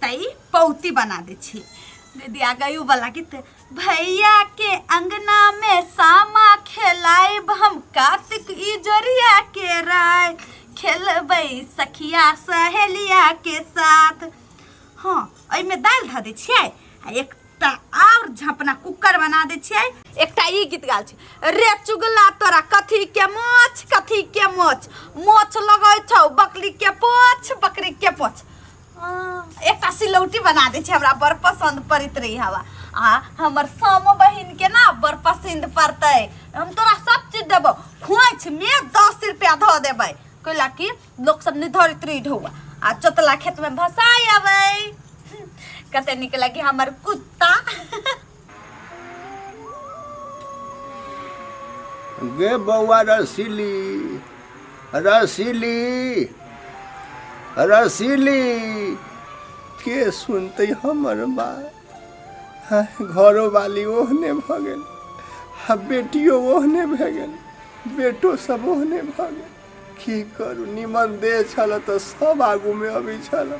एकटा ई पौती बना दै छी। दीदी आ गई वाला गीत, भैया के अंगना में सामा खेलाइब हम कार्तिक इजोरिया के राय, खेलबै सखिया सहेलिया के साथ। हाँ, एहिमे दालि धऽ दै छियै आ एकटा आओर झपना कुकर बना दै छियै। एकटा ई गीत गाल छै, रे चुगला तोरा कथी के मोछ, कथी के मोछ, मोछ लगै छौ बकरी के पोछ, बकरी के पोछ। एकटा सिलौटी बना दै छै, हमरा बड़ पसन्द पड़ैत रही हवा आ हमर सामो बहिन के ना बड़ पसन्द पड़तै। हम तोरा सब चीज देबो, खोइछ में 10 रुपया धऽ देबै, कैला कि लोक सब नहि धरैत रही ढौआ आ चोतला खेत में भसाय अबै। कते नीक लगे हमर कुत्ता। गे बौआ रसीली, रसीली, रसीली, के सुनतै हमर बात? हाँ, घरो वाली ओहने भऽ गेल आ बेटियो ओहने भऽ गेल, बेटो सब ओहने भऽ गेल। की करू, निमन देह छल तऽ सब आगूमे अबै छल।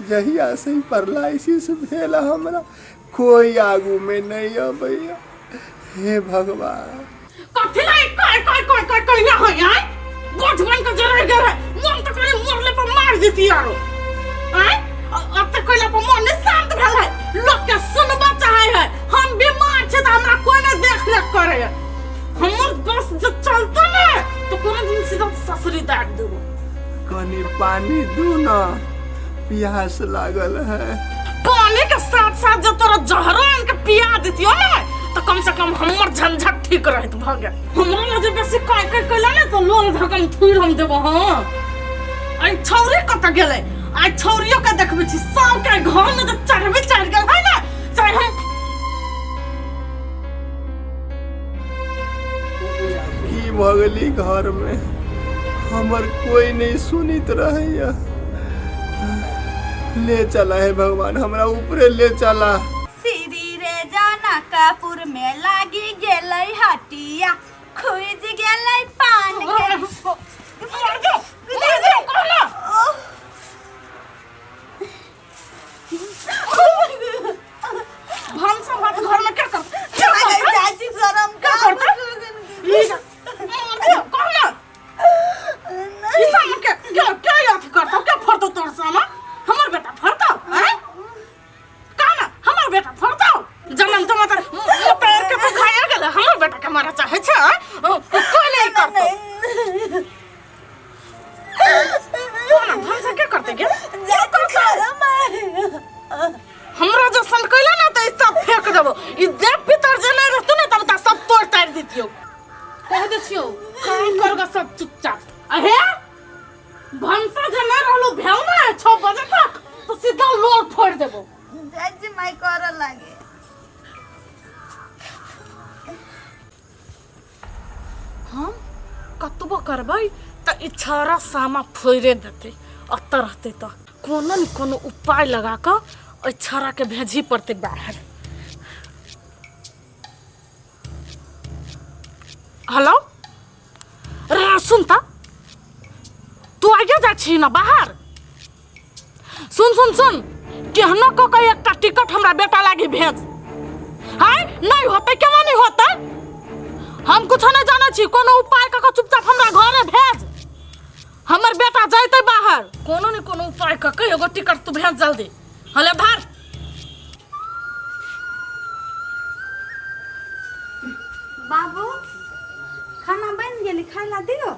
जहियासँ ई पैरालिसिस भेल हमरा कोई आगूमे नहि अबैया। हे भगवान। कथी लाई काय काय काय काय कहिया होय आय गोठ बन के जरे गेल है, मन त करे मरले पर मार देती आरो आय। अब तक कइला पर मन नहीं शांत भेल है, लोग के सुनबा चाहे है। हम बीमार छे त हमरा कोई नहीं देख रेख करे है। हमर बस जब चलता ना तो कोनो दिन सीधा ससुरी दाग देबो। कनी पानी दू ना, प्यास लागल है। पानी के साथ साथ जब तोरा जहरो आन के पिया देतियो ना तो कम से कम हमर झंझट ठीक रहत भ गेल। हमरा लग जे बेसी काय काय कैला ने तो लोल धकम थूर हम देबो। हां, आई छौरी कत गेलै? आई छौरियो के देखबै छी सब के घर में तो चढ़बे चढ़ गेल है ना, चाहे हम की भऽ गेली घरमे, हमर कोई नहीं सुनित रहैया। ले चला हे भगवान, हमरा ऊपरे ले चला। सीधी रे जाना कापुर में लागी गेलै हटिया, खुज गेलै पान के। मर जाओ, मर जाओ कहना। भनसा भात घर में क्या कर क्या करता? चाची शरम क्या करता? मर जाओ कहना। ई सामा के क्या क्या याद करता, क्या फरतो तोर सामा? हमर बेटा फरतो हैं कहना, हमर बेटा फरतो जन्म तो मत पैर के तो खाया गेल, हमर बेटा के मारा चाहे छै हैं? कोई नहीं करतो कहना। भनसा क्या करते गे? चाची शरम है। हमरा जो सन कैला ना तो ई सब फेंक देबो। ई देव पितर जे नहीं रहतो ना तब तक सब तोड़ ताड़ देतियो। कह दे छियो काम करगा सब चुपचाप। अहे भनसा जे नहीं रहलो भेल ना 6 बजे तक तो सीधा लोल फोड़ देबो। चाची माई करऽ लागे। हम कतबो करबै तऽ ई छौड़ा सामा फोड़े देतै। अतऽ रहतै तऽ कोनो ने कोनो उपाय लगा कऽ ओहि छौड़ाके भेजही पड़तै बाहर। हेलो रे, सुन तऽ, तू आइए जाइ छी ना बाहर? सुन सुन सुन, केहनो कऽ के एकटा टिकट हमरा बेटा लागी भेज। हाय नहीं होतै, केना नहीं होतै? हम कुछो नहीं जानै छी, कोनो उपाय कऽ के चुपचाप हमरा घरे भेज। हमर बेटा जैतै बाहर, कोनो ने कोनो उपाय कऽ के एगो टिकट तू भेज जल्दी। हले धर। बाबू खाना बन गेली, खाय ला दियो।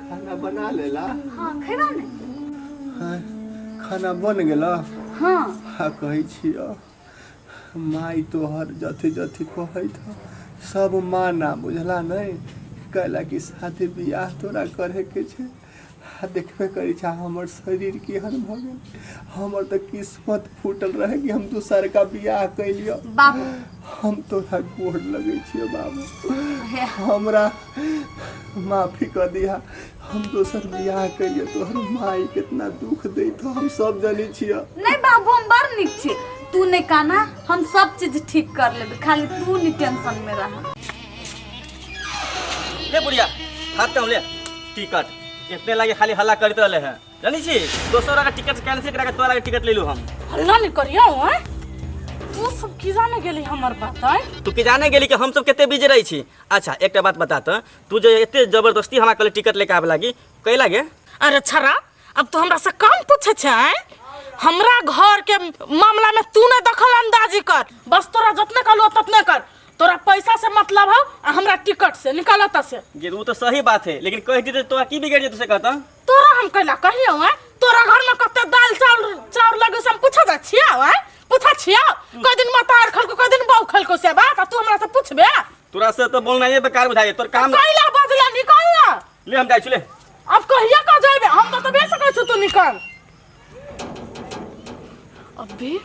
खाना बना लेला? हाँ, खैबा ने। हाँ, खाना बन गेला? हाँ। आ कहै छियो माई तोहर जथी जथी कहैत ह सब माना, बुझला नहीं? कहला कि शादी बियाह तोरा करे के छै। आ देखबे करै छै हमर शरीर केहन भऽ गेल। हमर तऽ किस्मत फूटल रहे कि हम दोसरका बियाह कैलियो। बाबू हम तोरा गोर लगै छियो बाबू, हमरा माफी कर दिहा। हम दोसर बियाह कैलियो, तोहर माई कितना दुख दैत हम सब जानै छियो। नहीं बाबू, हम बड़ नीक छी, तू नहीं काना, हम सब चीज ठीक कर लेबे, खाली तू नहीं टेंशन में रह। ले बुढ़िया, हाथ ले टिकट। इतने लागे खाली हल्ला करते रहले है जानी छी। दोसर का टिकट कैंसिल करा के तोरा लागे टिकट ले लू हम। हल्ला नहीं करियो हैं, तू सब की जाने गेली हमर बात आय? तू की जाने गेली कि हम सब कते बिजी रही छी। अच्छा एकटा बात बता त, तू जे एते जबरदस्ती हमरा कहले टिकट लेके आबे लागी कै लागे? अरे छरा, अब तू हमरा से कम पूछे छै आय? हमरा घर के मामला में तू नहीं दखल अंदाजी कर, बस तोरा जतने कहलू ततने कर। तोरा पैसा से मतलब हो आ हमरा टिकट से, निकाल त से। ये वो तो सही बात है, लेकिन कह दीते तोरा की बिगड़ जेतौ से कहता? तोरा हम कैला कहियो हैं? तोरा घर में कते दाल चाउर चाउर लगे से हम पूछा जा छिया हैं? पूछा छिया कई दिन माता आर खलको कई दिन बहू खलको से बात, आ तू हमरा से पूछबे? तोरा से तो बोलना ये बेकार बुझाइए तोर काम। कैला बजला निकाल ना। ले हम जाइ छी ले। अब कहिया का जाइबे हम तो तबे सकै छी, तू निकाल। अभी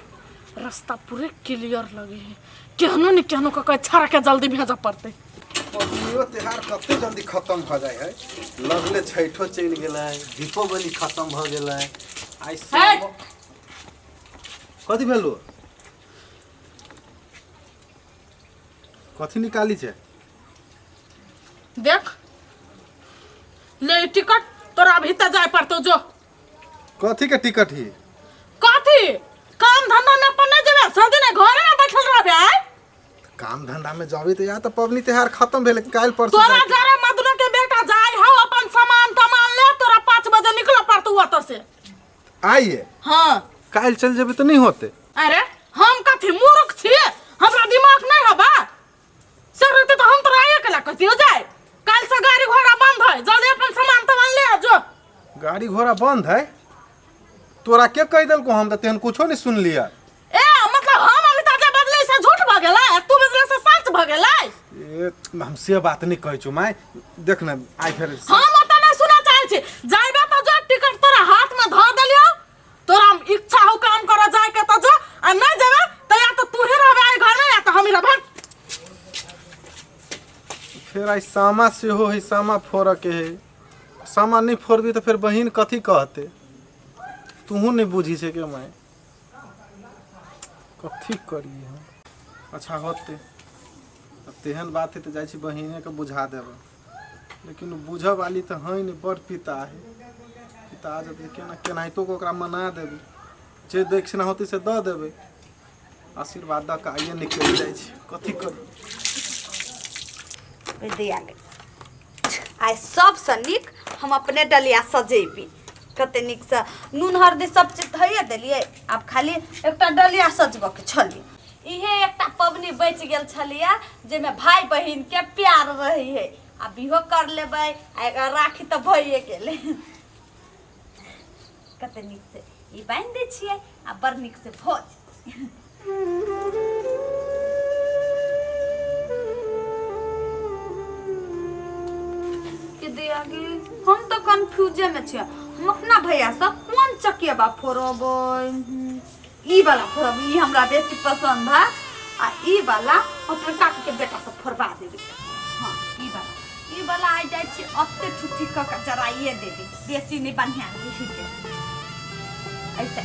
रास्ता पूरे क्लियर लगे है, केहनो ने केहनो कऽ के छाड़ा के जल्दी भेजऽ पड़तै। पबनियो त्योहार कते जल्दी खत्म भऽ जाइ है, लगले छठो चलि गेलै, दीपोवली खत्म भऽ गेलै। आइ हे! कथी भेलो? कथी निकाली छै? देख ले ई टिकट, तोरा अभी तऽ जाय पड़तौ। जो। कथी के टिकट ही? कथी काम धंधा में अपन नहीं जेबे, सब दिन घरे में बैठल रहबे आय? काम धंधा में जाबे तऽ या तऽ पबनी त्योहार खत्म भेलै, काल्हि परसू तोरा जाके। जरा मदनो के बेटा जाय हौ, अपन सामान तमान ले, तोरा 5 बजे निकल पड़तौ ओतऽ से। आइए? हाँ। काल्हि चलि जेबै तऽ नहि होतै? अरे हम कथी मूर्ख छियै, हमरा दिमाग नहीं हबा से रहते तो हम तोरा आइए केला कहतियो जाय। काल्हि से गाड़ी घोड़ा बंद है, जल्दी अपन सामान तमान ले आ जो। गाड़ी घोड़ा बंद है? तोरा के कहि देलको? हम तऽ तेहन कुछो नहीं सुनलियै। ए मतलब हम अभी तक जे बदले से झूठ भऽ गेलै आ तू बदले से सच भऽ गेलै? ए हम से बात नहीं कहै छु माय, देख ने आइ फेर हम ओतऽ नहीं सुनऽ चाहै छी। जाइबे तऽ जो, टिकट तोरा हाथ में धऽ देलियौ, तोरा इच्छा हो काम करऽ जाय के तऽ जो, आ नहीं जेबे तऽ या तऽ तू ही रहबे आइ घर में या तऽ हम ही रहबे। फेर आइ सामा सेहो है, सामा फोड़ऽ के है। सामा नहीं फोड़बी तऽ फेर बहिन कथी कहते? तूहू नहीं बुझी छै के माय, कथी करिए हम? अच्छा होते, अब तेहन बात है तऽ जाइ छी बहिनेके बुझा देबै, लेकिन बुझऽ वाली तऽ है नहीं, बड़ पिता है। पिता जब केना केनाहितो कऽ ओकरा मना देबै, जे दक्षिणा होतै से दऽ देबै, आशीर्वाद दऽ कऽ आइए निकलि जाइ छी। कथी करी? दिया गेल। आइ सबसँ नीक हम अपने डलिया सजेबी, कते नीकसँ नून हरदी सब चीज धइए देलियै, आब खाली एकटा डलिया सजबऽके छलै। इहे एकटा पबनी बचि गेल छलैया जाहिमे भाय बहिनके प्यार रहै है, आ बिहो कर लेबै आ एकर राखी तऽ भइए गेलै। कते नीक से ई बान्हि दै छियै आ बड़ नीक से भऽ जेतै। के दिया गे, हम तऽ कंफ्यूजे में छियै, हम अपना भैया से कोन चकेबा फोड़बै? ई वाला फोड़ब, ई हमरा बेसी पसंद है, आ ई वाला अपन काकी के बेटा से फोड़बा देबै। हाँ ई वाला, ई वाला आइ जाइ छी ओते ठुठी कऽ के जराइए देबै, बेसी नहि बढ़िया के ऐसे।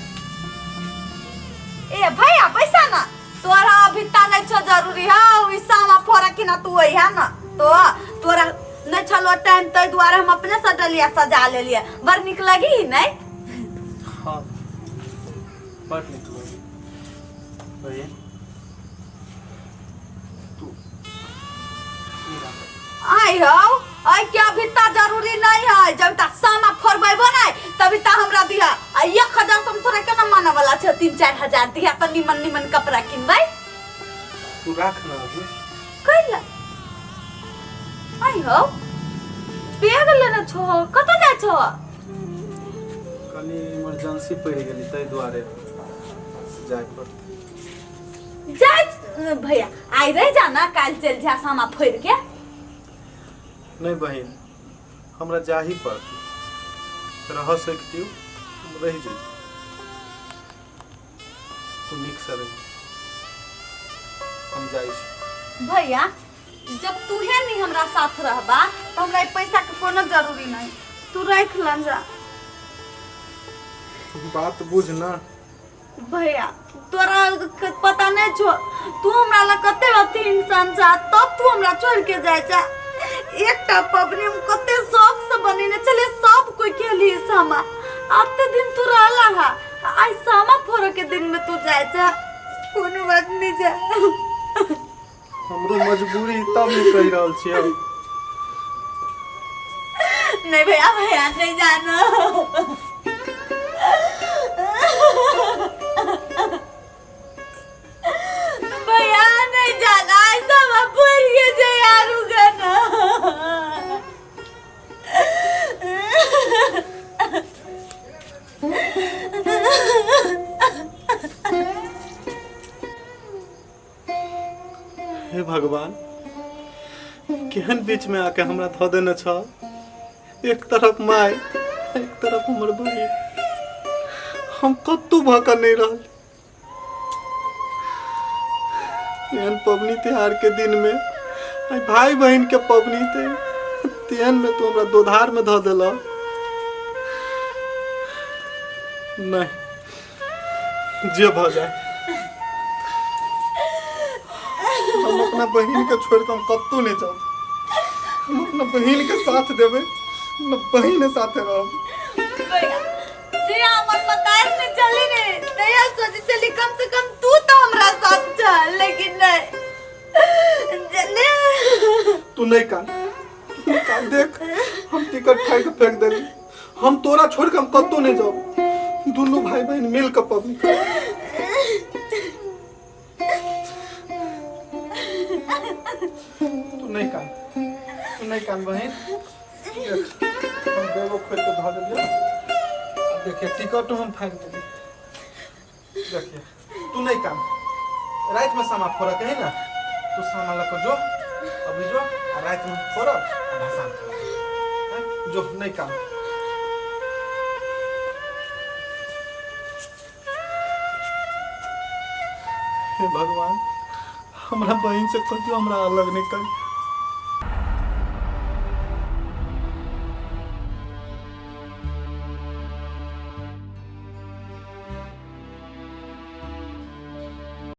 ए भैया पैसा ना तोरा अभी ता नहीं छो जरूरी है ई सामा फोड़ा कि ना, तू है ना तो तोरा नहीं छलो टाइम, तै दुआरे हम अपने से डलिया सजा लेलिए, बड़ नीक लगी नहीं? हाँ बड़ नीक लगी। बहिन तू ई राख। आई हो आई के अभी ता जरूरी नहीं है, जब तक सामा फोड़बेबो नहीं तभी ता हमरा दिया। आ 1000 से हम थोड़ा केना माने वाला छै, 3-4 हजार दिया त निमन निमन कपड़ा किनबै। तू राख ना अभी। कैला आई हो बैग लेने छो, कतऽ जाइ छो? कनी इमरजेंसी पड़ि गेली ताहि दुआरे जाय पड़तै। जाय भैया आइ रहि जा ना, काल्हि चलि जा सामा फोड़ि के। नहीं बहिन, हमरा जाही पड़तै, रह सकतियो हम रहि जइती, तू नीक से रही, हम जाइ छी। भैया जब तूहे नहीं हमरा साथ रहबा तो हमरा ई पैसा के कोनो जरूरी नहीं, तू राख लन जा। बात बुझ ना भैया, तोरा पता नहीं छो तू हमरा ला कते अथी इंसान छा, तब तू हमरा छोड़ के जाय छा। एकटा पबनी हम कते शौक से बनेने छलियै, सब कोई खेली सामा। आते दिन तू रहला हा, आज सामा फोड़ के दिन में तू जाए जा, कोनो बात नहीं जा। हमरो मजबूरी तब नहीं कहि रहल छियै। नहीं भैया, भैया नहीं जाना। भैया नहीं जाना, ऐसा फोड़ के जा यार ना। हे भगवान, केहन बीच में आके हमरा धऽ देने छह। एक तरफ माय, एक तरफ हमर बहिन। हम कतहु भऽ कऽ नहि रहल। एहन पबनी त्योहार के दिन में आइ भाई बहिन के पबनी ते तेहन में तू हमरा दोधार में धऽ देलह। नहीं, जे भऽ जाए, हम अपना बहिन के छोड़ के हम कतहु नहीं जाब। हम अपना बहिन के साथ देबै, अपना बहिन के साथे रहब। भैया जे हमर मतार में चली ने तैया सोचे चली कम से कम तू तो हमरा साथ चल, लेकिन नहीं जने। तू नहीं कान, तू नहीं कान। देख हम टिकट फाड़ के फेंक देली। हम तोरा छोड़ के हम कतहु नहीं जाब। दुनू भाई बहन मिल के पबनी। तू नहीं कान, तू नहीं कान बहिन। देख हम बैगो खोल के धऽ देलियै। आ देखिए टिकटो हम फाड़ि देली। देखिए तू नहीं कान, रात में सामा फोड़ऽ के है ना, तू सामा लऽ कऽ जो अभी जो, आ रात में फोड़ब आ भसान करब। जो नहीं कान। हे भगवान, हमरा बहिन से कहियो हमरा अलग नहीं कर।